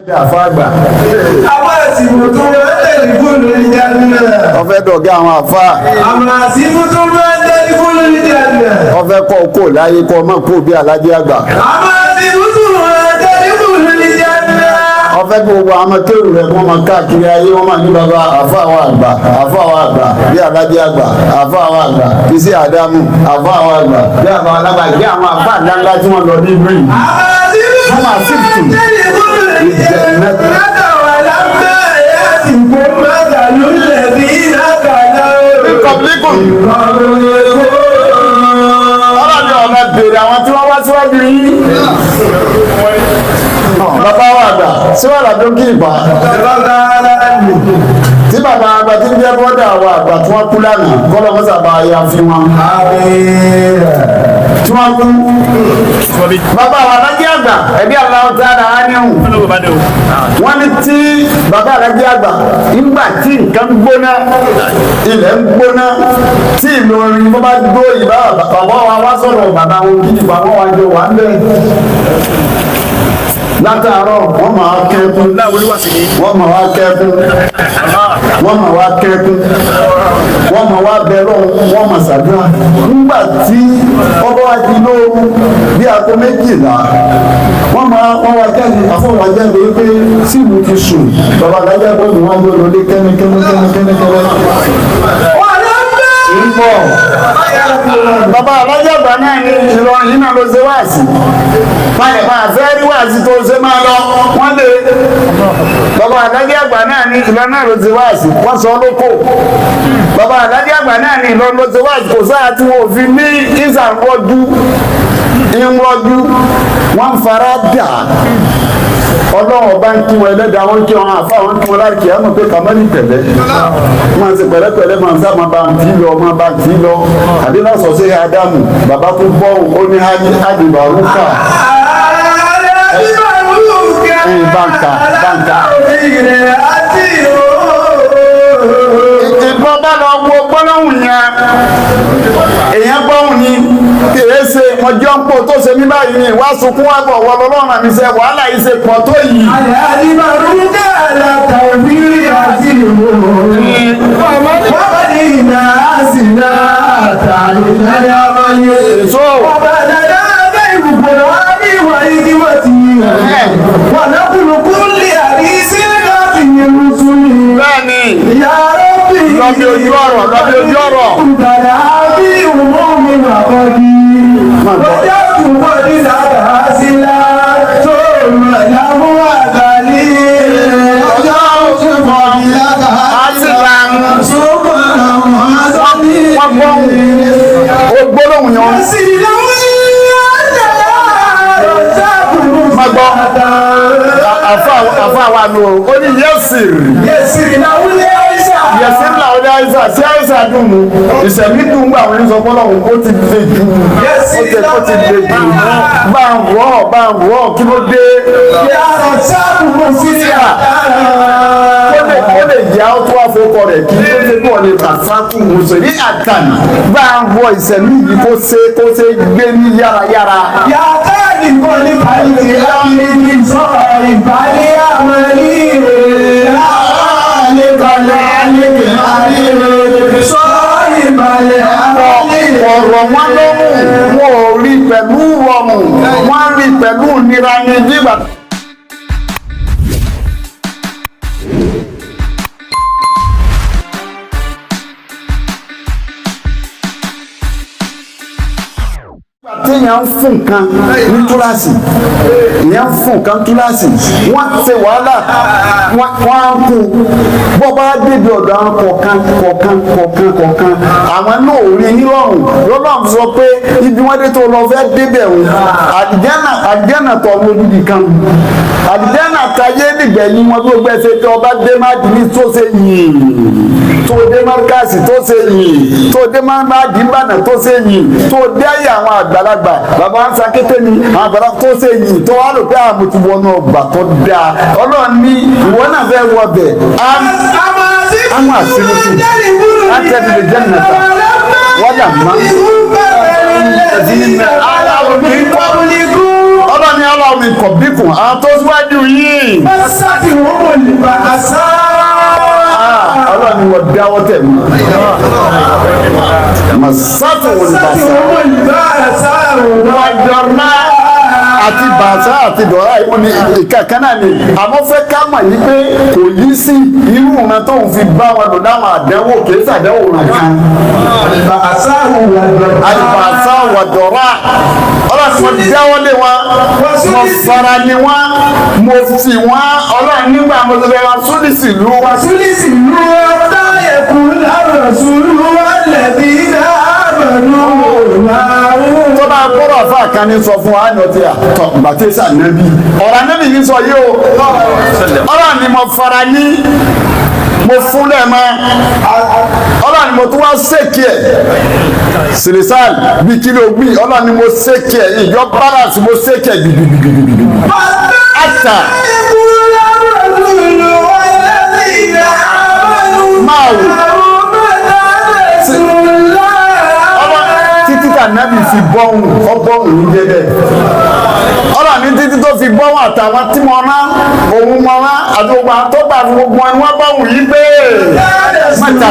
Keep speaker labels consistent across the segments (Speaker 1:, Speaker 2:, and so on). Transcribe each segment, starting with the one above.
Speaker 1: Àfa àgbà.
Speaker 2: Àwọn àsìkò tó máa ń tẹ̀lé fóònù ìjànà.
Speaker 1: Ọfẹ́ dọ̀gá àwọn àfa.
Speaker 2: Àwọn àsìkò tó máa ń tẹ̀lé fóònù ìjànà.
Speaker 1: Ọfẹ́ kọ́ kó láyé kọ́ ọmọ kó bí alájẹ àgbà.
Speaker 2: Àwọn àsìkò tó máa ń tẹ̀lé fóònù ìjànà.
Speaker 1: Ọfẹ́ kí gbogbo àwọn akéwì rẹ̀ wọ́n máa káàkiri ayé, wọ́n máa ní baba àfa àwọn àgbà, àfa àwọn àgbà bí alájẹ àgbà, àfa àwọn àgbà bí sí àdámù, àfa àwọn àgbà bí àfa alágbà, bí àwọn àfa ńláńlá tí wọ́n lọ ní ìlú yìí.
Speaker 2: Àwọn àsìkò tó máa ń tẹ̀lé fóònù ìjànà.
Speaker 1: Kọ̀bílíkùn. Ọlọ́dún ọ̀nà bèrè àwọn tí wọ́n wá síwájú yín. Bàbá wa àgbà síwájú àdókì ìgbà. Tí bàbá àgbà tí ń jẹ́ bọ́dà wa àgbà tí wọ́n kú lánàá, kọ́lọ́ mọ́sà bá ya fi wọn. Tí wọ́n kú. Bàbá wa alájẹ́ àgbà, ẹ̀bí aláwọ̀ tí a dà á níhùn. Wọ́n ní tí bàbá alájẹ́ àgbà nígbà tí nǹkan gbóná, ilẹ̀ ń gbóná, tí Ìlọrin bó bá gbó ìbá bàbá wa wá sọ̀rọ̀ bàbá wọn gidi, bàbá wa jọ wà ń bẹ̀. Látàárọ̀ wọ́n máa kẹ́kún, wọ́n máa wá kẹ́kún, wọ́n máa wá kẹ́kún, wọ́n máa wá bẹ lọ́hùn, wọ́n máa ṣàdúrà. Nígbà tí ọba wa di lóru bí aago 12, wọ́n máa wọ́n wá jáde, àfọwọ́ jáde pé síìmù ti sùn, bàbá alájà bọ́ ni wọ́n gbé lọlé kẹ́mi kẹ́mi kẹ́mi kẹ́mi kẹ́mi. Ń bọ̀. Bàbá alájà àgbà náà ní Ìlọrin yìí náà ló ṣe wáàsí. Báyìí máa fẹ́ rí wáàsí tó ṣe máa lọ, wọ́n lè. Bàbá alájà àgbà náà ní Ìlọrin náà ló ṣe wáàsí, wọ́n sọ lóko. Bàbá alájà àgbà náà ní Ìlọrin ló ṣe wáàsí, kò sáà tí wọn ò fi ní ìsànwọ́jú, ìwọ́jú, wọ́n fara dà. Ọlọ́run ọba ń kí wọn ẹlẹ́dàá, wọn kí wọn àfa, wọn kí wọn láti ẹ̀ mọ̀ pé kàmọ́lì tẹ̀lé máa ń ṣe pẹ̀lẹ́pẹ̀lẹ́, máa ń sá máa bá ń tí lọ, máa bá ń tí lọ. Àbí lọ́sọ̀ sí Ádámù bàbá tó gbọ́ ó ní ájìbàrúkà. Báńkà báńkà. Ìbọn bá lọ wo gbólóhùn yẹn, èèyàn gbóhùn ni kìí ṣe ọjọ́ ń pò tó ṣe mí báyìí ni wá sunkún wá bọ̀ wọ lọ́lọ́run àmì ṣe wàhálà yìí ṣe pọ̀ tó yìí. So bẹ́ẹ̀ni lọ́bí ojú ọ̀rọ̀, lọ́bí ojú ọ̀rọ̀. Wọ́n gbọ́hùn, ó gbólóhùn yan. Má gbọ́, àfa wa nù ó ní yẹ́sìrì. Yẹ́sìrì làwọn ní àìsà, sí àìsà dùn mú. Ìṣẹ̀mí dùn gbà wọ́n sọ fọlọ́hún ó ti le jù. Ó ti le jù. Bá ń wọ̀, bá ń wọ̀, kí ló dé? Ó lè yá ó tó àfọkọ rẹ̀ kí ló dé bọ̀ ní kàfákù mùsùlùmí àtàní. Bá ń wọ ìṣẹ̀mí yìí kó ṣe gbé ní yárayára.
Speaker 2: Yàtọ̀ nìkan ní pàlì àmì sọ̀rọ̀ ìbálẹ̀ àmàlí rẹ̀ àlekọ̀lẹ̀ àlekè àlè sọ̀rọ̀ ìbálẹ̀ àmàlí rẹ̀.
Speaker 1: Ọ̀rọ̀ wọn lọ́rùn, wọn ò rí pẹ̀lú rọrùn, wọ́n rí pẹ̀lú ìnira ní nígbà. Téèyàn ń fún nǹkan ní túláàsì, èèyàn ń fún nǹkan túláàsì, wọ́n ṣe wàhálà, wọ́n á kú. Bọ́ bá débi ọ̀dọ̀ àwọn kọ̀ọ̀kan kọ̀ọ̀kan kọ̀ọ̀kan kọ̀ọ̀kan, àwọn náà ò rí nírọ̀rùn. Lọ́lọ́run sọ pé ibi wọ́n dé tó lọ fẹ́ débẹ̀ òun, àdìjánà tọ̀ ọmọ odidi kan, àdìjánà tayé nígbẹ̀yìn wọn tó gbẹ́sẹ̀ tí ọba dé má dì ní tó ṣe yìí, tó dé márkàsì tó ṣe yìí, tó dé mádìbànà tó ṣe yìí, tó dé ayé àwọn àgbàlagbà bàbá ń sakété ni àwọn àgbàlagbà tó ṣe yìí, tó wá lò pé àwọn ti wọnú ọgbà tó dáa. Ọlọ́run ní ìwọ náà fẹ́ wọ bẹ̀. Àwọn àṣírí láti ẹni lè jẹ́ nàta wọ́n dà má. Ọlọ́run ní ọlọ́run mi kọ̀ bíkùn àwọn tó síwájú yìí.
Speaker 2: Mọ́sáàtì wọ́n mọ̀ nípa àṣà.
Speaker 1: Ọlọ́run ni wọ́n dáwọ́ tẹ̀ mọ́. Màsátì wọ́n ní
Speaker 2: Mọ́sáàtì
Speaker 1: bàṣà.
Speaker 2: wọ́n mọ̀ nípa àṣà.
Speaker 1: Wọ́n dọ̀rọ̀ àti bàṣà àti dọ̀rọ̀ yìí wọ́n ní ìkàkán náà ni. Àmọ́ fẹ́ ká mọ̀ yìí pé kò yí sí irú ìran tóun fi bá wọn lò láwọn àdánwò kì í sàdánwò ràn kan.
Speaker 2: Àṣà wà dọ̀rọ̀.
Speaker 1: Àlùbàṣà wà dọ̀rọ̀. Ọlọ́run mo dáwọ́ lé wọn, mo fara ni wọn, mo fi wọn, ọlọ́run nígbà mo ti fẹ́ wọn súnìsì lù wọn.
Speaker 2: Wàsúlìsì ló táyẹ̀kú lárọ̀sùlù alẹ́bí dáàbọ̀nù màrún.
Speaker 1: Tó bá gbọ́dọ̀ àfa kan ní sọ fún wa ní ọtí àtọ̀ gbàtẹ́sà nẹ́bí ọ̀rọ̀ anẹ́bí yìí sọ yìí o ọlọ́run ni mo fara ní mo fún lẹ́ẹ̀mọ́ ọlọ́run ni mo tún wá ṣèkì ẹ̀ sirisal bí kílò gbì ọlọ́run ni mo ṣèkì ẹ̀ ìjọ balance mo ṣèkì ẹ̀ gidigidigidi àtà
Speaker 2: Táyẹ̀kú lárọ̀sùlù alẹ́bí dáàbọ̀nù
Speaker 1: máa wò
Speaker 2: màrún.
Speaker 1: ọlọ́run títí tà nẹ́bí fi bọ́hùn ọbọ̀hùn ní jẹ́ bẹ́ẹ̀ ọlọ́run ní títí tó fi bọ́hùn àtàwọn tí mo rán òun mo rán àti gbogbo àwọn tó gbà fún gbogbo wọn ni wọ́n bọ́hùn yìí pé mẹ́ta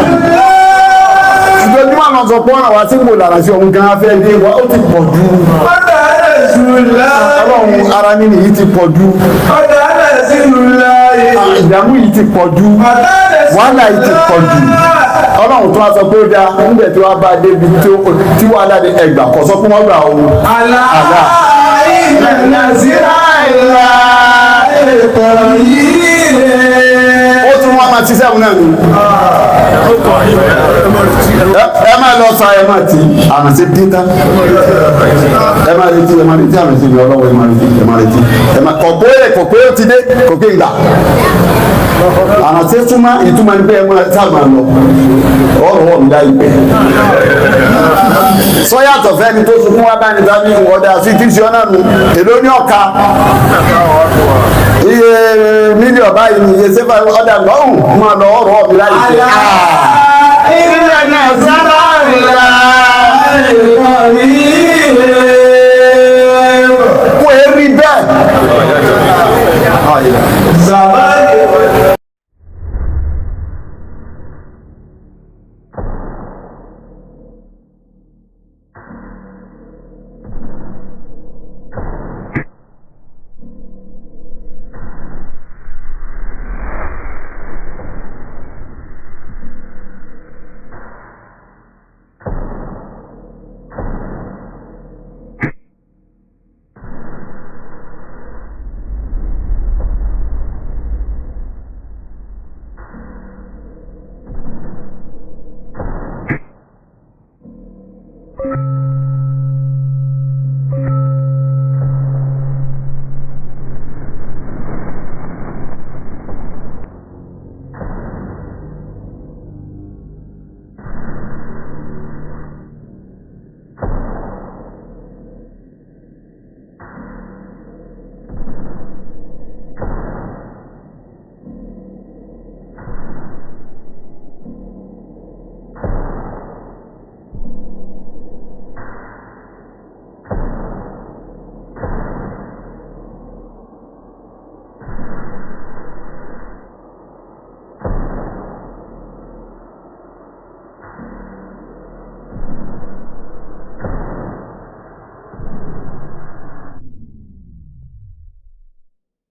Speaker 1: ìjọba àwọn sọ pé ọ̀ràn wa tí mo lára sí òun gan fẹ́ dé wa ó ti pọ̀ jù ọlọ́run ara nínú yìí ti pọ̀ jù ìdààmú yìí ti pọ̀ jù wàhálà yìí ti pọ̀ jù ọlọ́run tó wá sọ pé ó dáa níbẹ̀ tí wàá bá débi tí wàhálà dé ẹgbà kọ̀ sọ fún wọn gbà òun
Speaker 2: Àlá
Speaker 1: àlá.
Speaker 2: ìnàzírà ìlà ètò yìí.
Speaker 1: Ó tún wọn máa ṣiṣẹ́ òun náà ni. Ẹ máa lọ sa ẹ máa ti àrùn sí dídá ẹ máa retí ẹ máa retí àrùn sí ìlú ọlọ́wọ́ ẹ máa retí ẹ máa retí ẹ máa kọ̀ pé kọ̀ pé ó ti dé kò pé ìgbà àrùn sí túmọ̀ ìtumọ̀ ní pé ẹ máa sábà lọ ọ̀rọ̀ wọ̀ mí dá ìpẹ́ sọ́yàtọ̀ fẹ́ni tó sunkún wá báni bá mi wọ́n dá sí tí ń ṣe ọ́nà nù èló ní ọ̀ka iye mílíọ̀nù báyìí ni iye sẹ́fà ọ̀dà lọ́hùn máa lọ ọ̀rọ̀ mi láì pẹ́.
Speaker 2: Ìlànà sára ìlà ètò yìí.
Speaker 1: Kò é rí bẹ́ẹ̀.
Speaker 2: Zàbá.